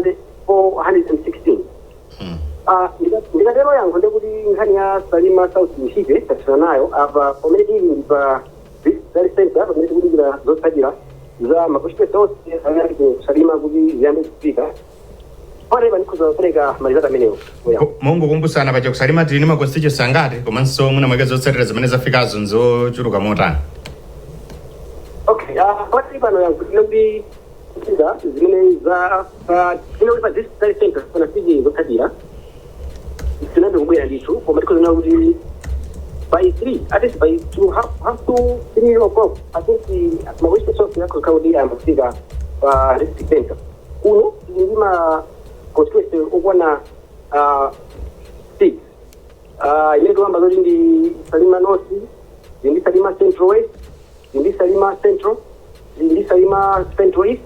1416. Ndikatero yankho, ndekuti nkhani ya Salima South Ntchite tathana nayo. Apa pamene tili ndi pa district center, pamene tikudikira zotsatira za ma constituency onse amene ali ku Salima kuti ziyambe kufika. Pano ndikhoza kupereka ma result amenewo. Mungokumbutsana, paja kuSalima tili ndi ma constituency angati, komanso muna mwake zotsatira zimene zafikazo nzochuluka motani? Okay, pakati pano yankho tine kuti zimene za pa tine kuti pa district center panafike zotsatira zinambe kubwera ndithu, koma tikhoza kuti by 3, at least by 2, half to 3 o'clock, I think ma constituency onse akhoza kuti ayamba pa district center. Kuno tili ndi ma constituency okwana 6, imene tikuyamba zoti ndi Salima North, tili ndi Salima Central West, tili ndi Salima Central, tili ndi Salima Central East,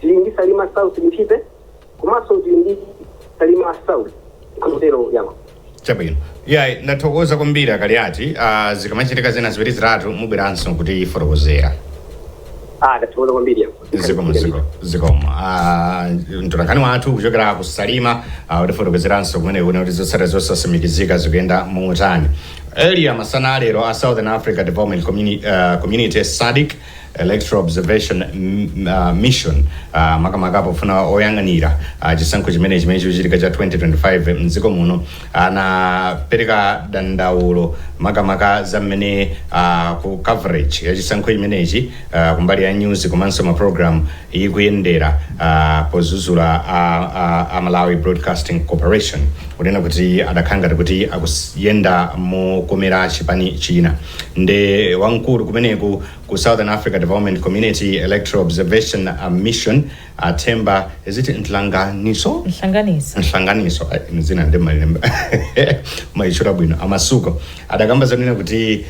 tili ndi Salima South Ntchite, komanso tili ndi Salima South. Nkhoza yankho. Chabwino, yayi, ndathokoza kwambiri Akaliati. Zikamachitika zina ziwiri zitatu mubweranso kuti fotokozera. Ah, ndathokoza kwambiri yankho. Zikomo, zikomo, zikomo. Mtolankhani wathu kuchokera ku Salima utifotokozeranso kumene kuna kuti zotsatira zosasimikizika zikuyenda motani. Earlier masana alero, a Southern Africa Development Community, SADC Electoral Observation Mission, makamaka pofuna oyang'anira chisankho chimene chikuchitika cha 2025 mdziko muno, anapereka dandaulo makamaka za mmene ku coverage ya chisankho chimenechi kumbali ya news komanso ma program ikuyendera, pozuzula a Malawi Broadcasting Corporation kunena kuti adakhala ngati kuti akuyenda mokomera chipani china. Nde wamkulu kumeneku ku Southern Africa Development Community Electoral Observation Mission, Themba, is it Nhlanganiso? Nhlanganiso. Nhlanganiso. Ai, mzina ndi malemba mayichula bwino. Amasuko adakamba zonena kuti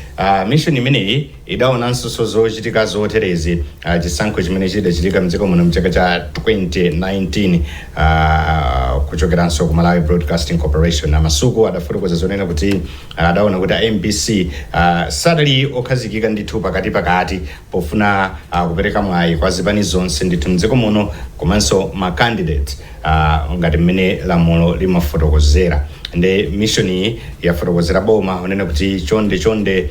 mission imeneyi idaonanso zochitika zoterezi chisankho chimene chidachitika mdziko muno mchaka cha 2019 kuchokeranso ku Malawi Broadcasting Corporation. Amasuku adafotokoza zonena kuti adaona kuti a MBC sadali okhazikika ndithu pakati pakati pofuna kupereka mwayi kwa zipani zonse ndithu mdziko muno komanso ma candidate ngati mmene lamulo limafotokozera. Nde mission iyi yafotokozera boma onena kuti chonde chonde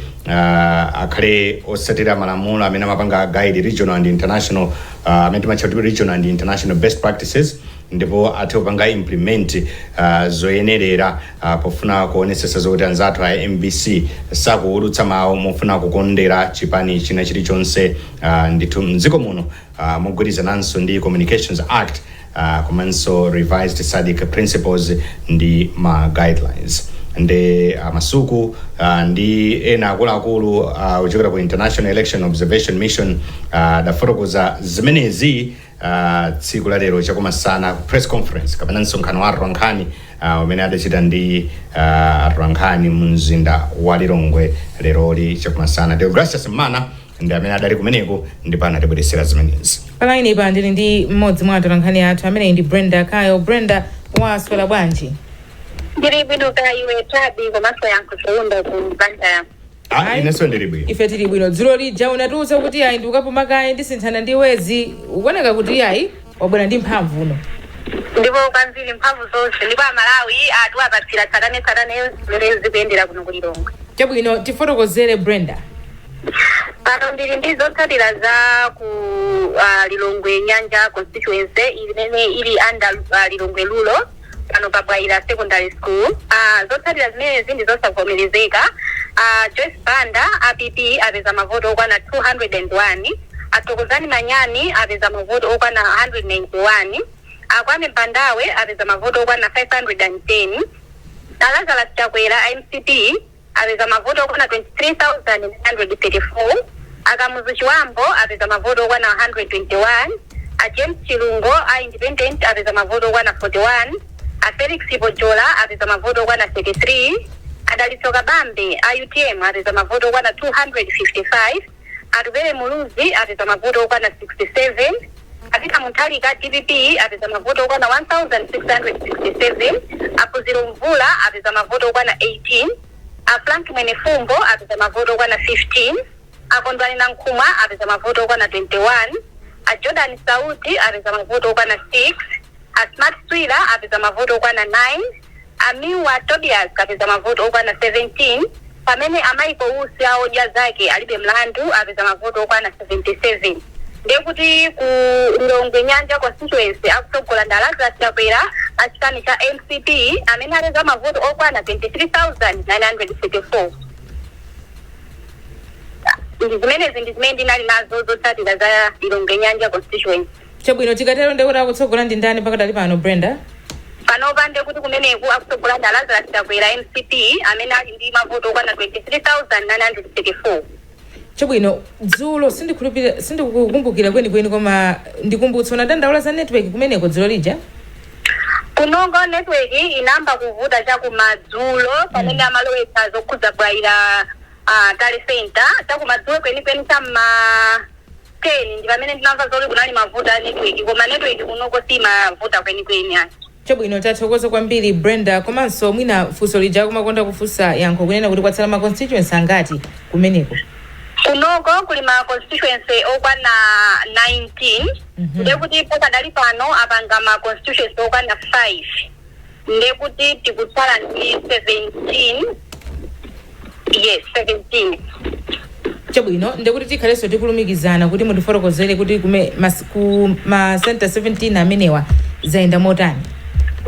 akhale osatira malamulo amene amapanga guide regional and international, amene timatcha kuti regional and international best practices, ndipo athe kupanga implement zoyenerera pofuna kuonetsetsa zokuti anzathu a MBC sakuwulutsa mawu mofuna kukondera chipani china chilichonse ndithu mdziko muno, mogwirizananso ndi Communications Act komanso revised SADC principles ndi ma guidelines. Ndi Amasuku ndi ena akuluakulu kuchokera ku International Election Observation Mission adafotokoza zimenezi tsiku la lero chakumasana press conference kapena msonkhano wa atolankhani umene adachita ndi atolankhani mu mzinda wa Lilongwe leroli chakumasana. Deogracius Mmana ndi amene adali kumeneko ndipo anatibweretsera zimenezi. Pa line pa ndili ndi mmodzi mwa atolankhani athu amene ndi Brenda Kayo. Brenda, waswera bwanji? Ndili bwino ka iwe Tabi, komanso yankho Chiunda ku Blantyre. Ah, Ayi. inenso ndili bwino. Ife tili bwino. Dzulo lija unatiuza kuti ayi, ndikukapuma kaye, ndisinthana ndi wezi. Ukuoneka kuti ayi, wabwera ndi mphamvu uno. Ndipo kwambiri, mphamvu zonse, ndipo Amalawi atiwapatsira tsatane tsatane zimene zikuyendera kuno kuLilongwe. Chabwino, tifotokozere Brenda. Pano ndili ndi zotsatira za ku Lilongwe Nyanja constituency imene ili under Lilongwe Rural, pano pa Bwaila Secondary School. Zotsatira zimenezi ndi zosavomerezeka. Joyce Banda, APP, apeza mavoto okwana 201, Athokozani Manyani apeza mavoto okwana 191, Akwame Mpandawe apeza mavoto okwana 510, Lazarus Chakwera, MCP, apeza mavoto okwana 23,934, Akamuzu Chiwambo apeza mavoto okwana 121, a James Chilungo a independent apeza mavoto okwana 41, a Felix Pojola apeza mavoto okwana 33, Adalitso Kabambe a UTM apeza mavoto okwana 255, Atupele Muluzi apeza mavoto okwana 67, Apita Mutharika, DPP, apeza mavoto okwana 1667, Aphunziro Mvula apeza mavoto okwana 18, a Frank Mwenefumbo apeza mavoto okwana 15, Akondwani Nankhumwa apeza mavoto okwana 21, a Jordan Sauti apeza mavoto okwana 6, A Smart Swira apeza mavoti okwana 9, Amiwa Tobias apeza mavoti okwana 17, pamene a Michael Usi a Odya Zake Alibe Mlandu apeza mavoti okwana 77. Ndekuti ku Lilongwe Nyanja constituency akutsogola ndi Lazarus Chakwera a chipani cha MCP amene apeza mavoti okwana 23,934. Ndi zimenezi, ndi zimene ndinali nazo zotsatira za Lilongwe Nyanja constituency. Chabwino, tikatero ndekuti akutsogola ndi ndani pakadali pano, Brenda? Panopa ndekuti kumeneku akutsogola ndi Lazarus Chakwera, MCP, amene ali ndi mavoti okwana 23,934. Chabwino, dzulo sindikhulupirira, sindikukumbukira kwenikweni, koma ndikumbutsa, unadandaula za network kumeneko dzulo lija? Kunongo network inamba kuvuta chakumadzulo pamene amalowetsa zokhudza Bwaila tally center, chakumadzulo kwenikweni cham'ma 10 ndi pamene ndinamva zoti kunali mavuto a network, koma network kunoko simavuta kwenikweni ayi. Chabwino, tathokoza kwambiri, Brenda. Komanso mwina funso lija kumakonda kufunsa yankho, kunena kuti kwatsala ma constituency angati kumeneko? Kunoko kuli ma constituency okwana 19. Ndekuti pakadali pano apanga ma constituency okwana 5, ndekuti tikutsala ndi 17, yes, 17. Chabwino, ndekuti tikhalenso tikulumikizana kuti mutifotokozere kuti ku ma center 17 amenewa zayenda motani.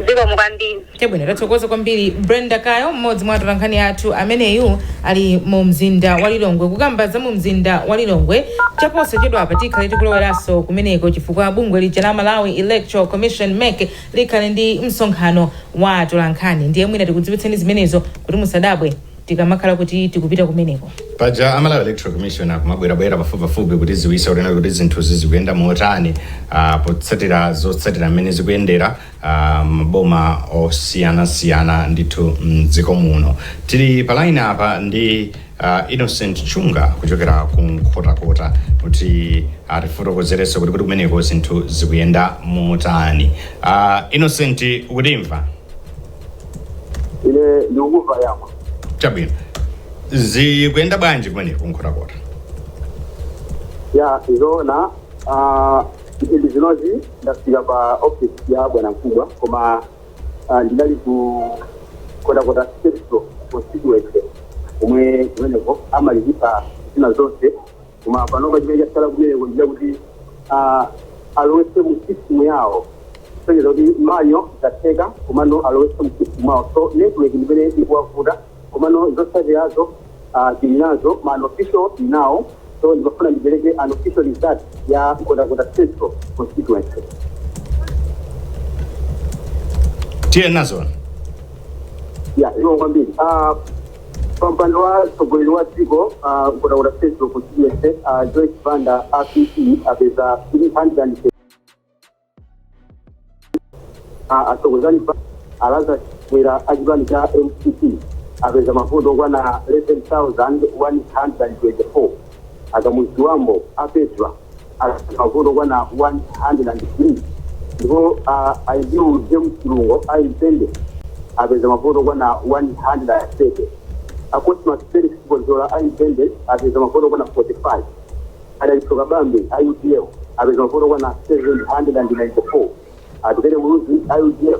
Zikomo kwambiri. Chabwino, tathokoza kwambiri, Brenda Kayo, mmodzi mwa atolankhani athu ameneyu ali mu mzinda wa Lilongwe. Kukamba za mu mzinda wa Lilongwe, chaposachedwapa tikhale tikuloweranso kumeneko chifukwa bungwe lija la Malawi Electoral Commission, MEC, likhale ndi msonkhano wa atolankhani. Ndiye mwina tikudziwitseni zimenezo kuti musadabwe tikamakhala kuti tikupita kumeneko. Paja a Malawi Electoral Commission akumabwerabwera pafupipafupi kuti ziwisa kunena kuti zinthuzi zikuyenda motani, potsatira zotsatira mmene zikuyendera maboma osiyanasiyana ndithu mdziko muno. Tili pa line apa ndi Innocent Chunga kuchokera ku Nkhotakota kuti atifotokozerenso kuti kumeneko zinthu zikuyenda motani. Innocent, ukutimva? Ine ndikukumva yako. Chabwino, zikuyenda bwanji kumeneko Nkhotakota? Ya, izoona, mphindi zinozi ndafika pa office ya bwana mkubwa, koma ndinali ku Nkhotakota Central constituency komwe kumeneko amalizisa zina zonse, koma panopa chimene chatsala kumeneko ndiye kuti alowetse mu system yawo, kusonyeza kuti manual zatheka, komano alowetse mu system yawo, so network ndimene ikuwavuta. Komano zotsatirazo tili nazo, ma unofficial tili nawo, so ndimafuna ndipereke unofficial result ya Nkhotakota Central constituency. Tiye nazo. Ya, zikomo kwambiri. Pa mpando wa mtsogoleri wa dziko, Nkhotakota Central constituency, Joyce Banda a PP apeza 300, a Thokozani a Lazarus Chakwera a chipani cha MCP apeza mavoti okwana 11,124, a Kamuzu Chibambo a Petra apeza mavoti okwana 103, ndipo Aidiu James Chilungo a Independent apeza mavoti okwana 130, a Cosmas Felix Konzola a Independent apeza mavoti okwana 45, a Dalitso Kabambe a UTM apeza mavoti okwana 794, Atupele Muluzi a UDF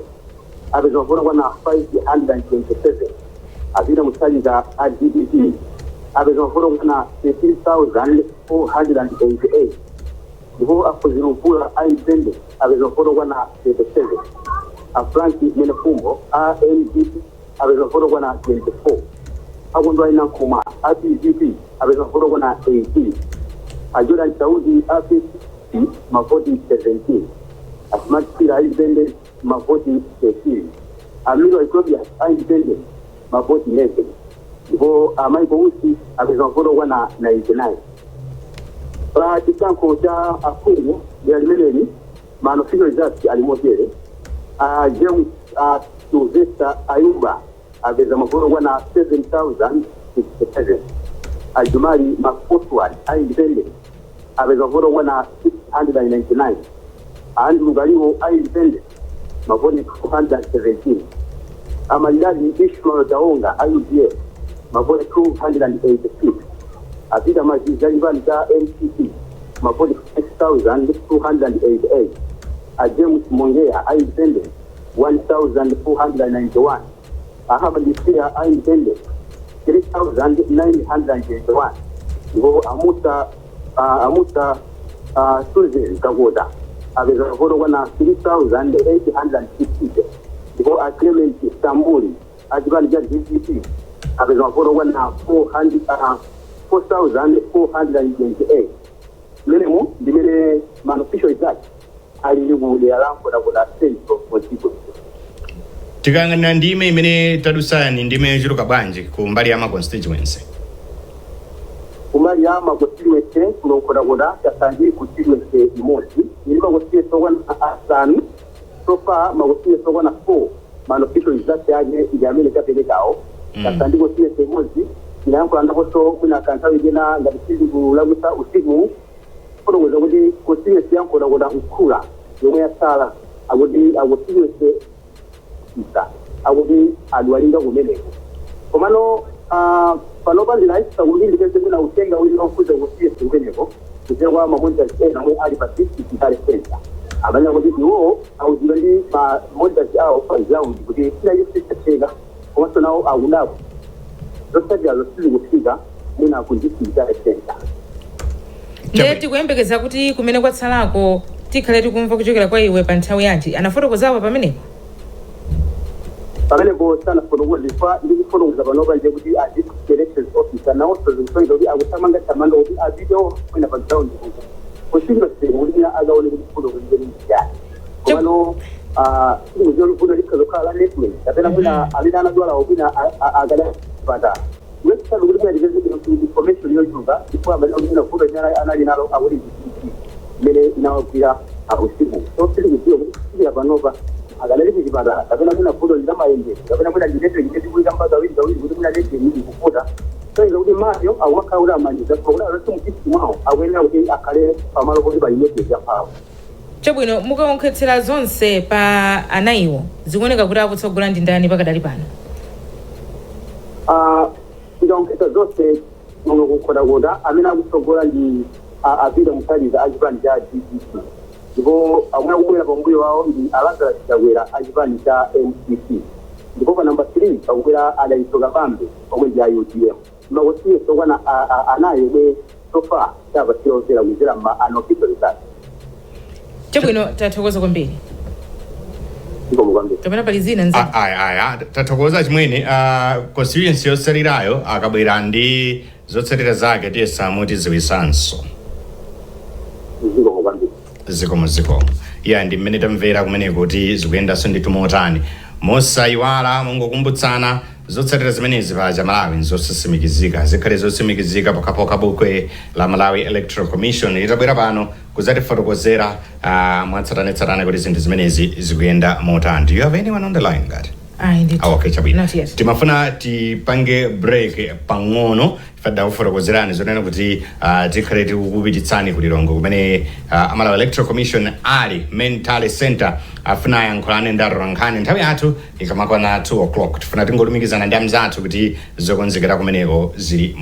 apeza mavoti okwana 527, a Peter Mutharika a DPP apeza mavoti okwana 13,488, ndipo a Phunziro Mvula a Independent apeza mavoti okwana 37, a Frank Mwenefumbo a MDP apeza mavoti okwana 24, a Kondwani Nankhumwa a PPP apeza mavoti okwana 18, a Jordan Saudi a PP mavoti 17, a Smart Swira a Independent mavoti 13, a Miro Tobias a Independent mavoti 11, ndipo a Michael Usi apeza mavoti okwana 99. Pa chisankho cha aphungu dera limeneli, ma unofficial results ali motere: a James a Sylvester Ayuba apeza mavoti okwana 7067, a Jumali Makoswad a Independent apeza mavoti okwana 699, a Andrew Kaliwo a Independent mavoti 217, a Malidadi Ishmael Taonga a UDF mavoti 286, a Peter Mazizi a chipani cha MCP mavoti 6288. A James Mongeya a independent 1491, a Hamad Sia a independent 3981, ndipo amusa Susan Kagoda apeza mavoti okwana 3860, ndipo a Clement Stambuli achipani cha DPP apeza mavoti okwana 4428. Mmenemo ndimene ma unofficial result alili ku dera la Nkhotakota Central constituency. Tikayang'anira ndime imene tadusani, ndime yochuluka bwanji ku mbali ya ma constituency? Kumbali ya ma constituency kuno Nkhotakota tasala ndi constituency imodzi ili ma constituency okwana asanu. So far ma constituency okwana 4 ma unofficial results yake ndi amene taperekawo. Tasala ndi constituency imodzi. Inayankhula ndaponso mwina kanthawi kena, ngati sizikulakwitsa usiku, fotokoza kuti constituency ya Nkhotakota Mkhula yomwe yasala, akuti a constituency isa akuti adwalinga kumeneko. Komano panopa ndinayesa kuti ndipeze mwina uthenga wina okhuza constituency kumeneko kudzera kwa ma monitors ena omwe ali pa district tally center. Amanena kuti iwowo auzidwa ndi ma monitors awo pa ground kuti china chonse chatheka, komanso nawo akudabwa zotsatirazo sizikufika mwina ku district tally center. Ndiye tikuyembekeza kuti kumene kwatsalako tikhale tikumva kuchokera kwa iwe pa nthawi yanji? Anafotokozapo pamenepo? Pamenepo sanafotokoze. Chifukwa ndikufotokoza panopa nje kuti a district elections officer nawonso zikusonyeza kuti akuthamangathamanga kuti apitewo kwina pa ground kuko constituency kuti mwina akaone kuti fundo kulikeni chiyani. Komano sikuziwa kuti vuto likhoza kukhala la network kapena mwina amene anadwalawo mwina akadapatala website kuti mwina tipeze information yochuluka, chifukwa amene kuti mwina vuto limene anali nalo akuti DCC imene inawagwira usiku. So sitikudziwa kuti kufikira panopa akadali kuchipatala kapena mwina vuto linamayendedwe kapena mwina ndi network imene tikuyika mpaka kawiri kawiri kuti mwina network ili kuvuta. So kuti mayo akumakhala kuti amaliza kuti alonse mu district mwawo akuyenera kuti akhale pamalo poti pali network yamphamvu. Chabwino, mukaonkhetsera zonse pa anayiwo, zikuoneka kuti akutsogola ndi ndani pakadali pano? Tikaonkhetsa zonse muno kunkhotakota, amene akutsogola ndi a Peter Mutharika achipani cha DPP, ndipo amene akubwera pambuyo wawo ndi a Lazarus Chakwera achipani cha MCP, ndipo pa namba 3 pakubwera a Dalitso Kabambe omwe ndi a UTM. Ma constituency okwana anayi omwe so far tapatsira omvera kudzera ma unofficial results. Chabwino, tathokoza kwambiri. Zikomo kwambiri. Kapena pali zina nzina? Aya, aya, tathokoza chimwene. Constituency yotsalirayo akabwera ndi zotsatira zake tiyesamu tiziwisanso. Zikomo kwambiri. Zikomo, zikomo. Ya, ndi mmene tamvera kumeneko kuti zikuyendanso ndithu motani. Mosayiwala mungokumbutsana, zotsatira zimenezi paja Malawi nzosatsimikizika, zikhale zotsimikizika pokhapokha bungwe la Malawi Electoral Commission litabwera pano kudzatifotokozera mwatsatanetsatane kuti zinthu zimenezi zikuyenda motani. Do you have anyone on the line ngati? Ayi ndithu. Ah, okay, chabwino. Not yet. Timafuna tipange break pang'ono. Ifada kufotokozerani zonena kuti tikhale tikukupititsani ku Lilongwe kumene Amalawi Electoral Commission ali main tally center, afuna ayankhulane ndi atolankhani nthawi yathu ikamakwana 2 o'clock. Tifuna tingolumikizana ndi amzathu kuti zokonzekera kumeneko zili.